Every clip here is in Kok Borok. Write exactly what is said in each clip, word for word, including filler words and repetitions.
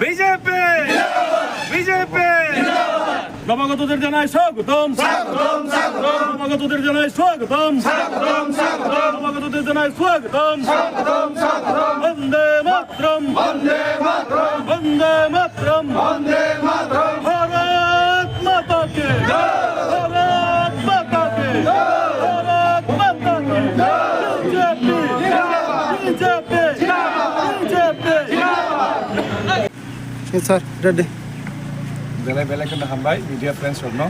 BJP! BJP! নবাগতদের জানাই স্বাগতম। স্বাগতম, স্বাগতম। নবাগতদের জানাই স্বাগতম। স্বাগতম, স্বাগতম। নবাগতদের জানাই স্বাগতম। স্বাগতম, স্বাগতম। বন্দে মাতরম। বন্দে মাতরম। বন্দে মাতরম। বন্দে মাতরম। ভারত মাতা কি জয়। ভারত মাতা কি জয়। ভারত মাতা কি জয়। BJP. BJP. BJP. Yes, sir. Ready. Belai belai kheno hambai media friends rokno.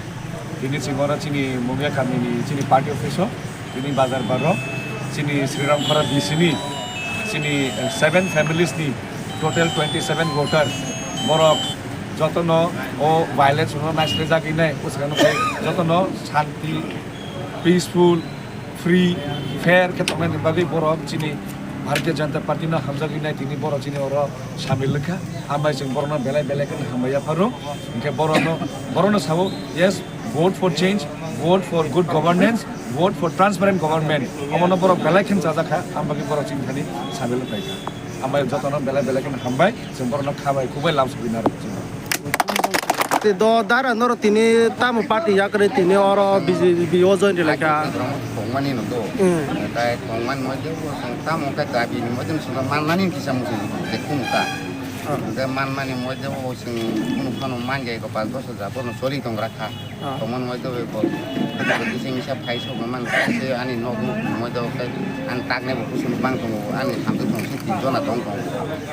Tini chimora chini Mungya kamini chini party office o, tini bazar baro, chini Sriram Khora B C ni, chini, eh, seven families ni total twenty seven voter borok jotono o violence no naisle jagwi nai, usakano jotono shanti, peaceful, free, fair khe tongnani bagwi borok chini Bharatiya Janata Party no hamjagwi nai tini borok chini oro samil wngkha. Hambai chwng borokno belai belai kheno hambai yapharung. Hinkhe borokno, borokno sao, yes, vote for change, vote for good governance, vote for transparent government. Omono borok belai kheno chajakha, ambagwi borok chini thani samil wngkha. Hambai jotono belai belai kheno hambai. Chwng borokno khabai, khukbai, lam sogwi narwk chwng. Te do dara norok tini tamo party yakarwi tini oro B J P o join rwlaikha. Tongmani no do. Hmm. Tai tongmani moide bo chwng tamo khe dabi ni moide chwng manmani kisa muchung je kunu ka. Ah. Hwnkhe manmani moide bo chwng kunu phano manjai ko panch dos hajar bono choli tongra kha. Ah. Tongmani moido bo kisa misa phai sok man se ani nok nuk moido khe ani tak ne bo kusum bang tongo, ani hamtwi tong se tin jona tong tongo.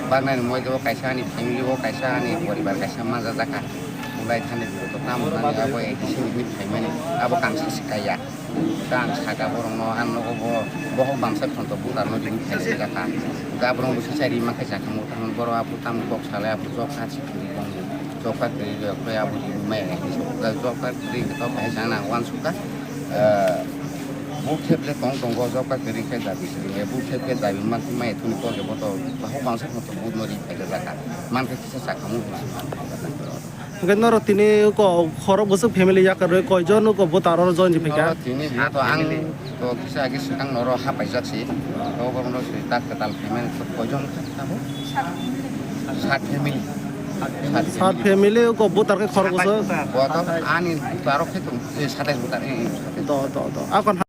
Bang nani moido kaisa ani family o, kaisa ani poribar kaisa manja jaka. Ulai thani to tam nani abo A D C ni phai mani abo kangsa sikaya. Kang saka borok no an nogo bo bohok bangsa thon to butar no ring phai se jaka. Ga borok bo sisa ri ma khe jaka mo tang borok abo tam kok salai abo jok ka sikiri tong. Job card kwrwi rok khe abo mai job card kwrwi khe to kaisa nang uansukha, eh, buk thep le tong tongo job card kwrwi khe dabi kwrwi khe buk thep khe dabi man mai thuni kok ebo to bahok bangsa khe to buk no ri phaijak jaka man khe kisa sakhamu hinwi man khe. Hwnkhe norok tini ko khorok bwswk family yakarwi koijon nuko bo taro join di phaikha? Tini bo to ang to kisa age swkang noro hapaijak si. To borokno swi tak kwtal payment koijon kha abo? Sat family. Sat family ko butar khe khorok bwswk? Bo to ani butar khe tong, eh, satais butar, eh, eh, satais. Do, do, do. Akon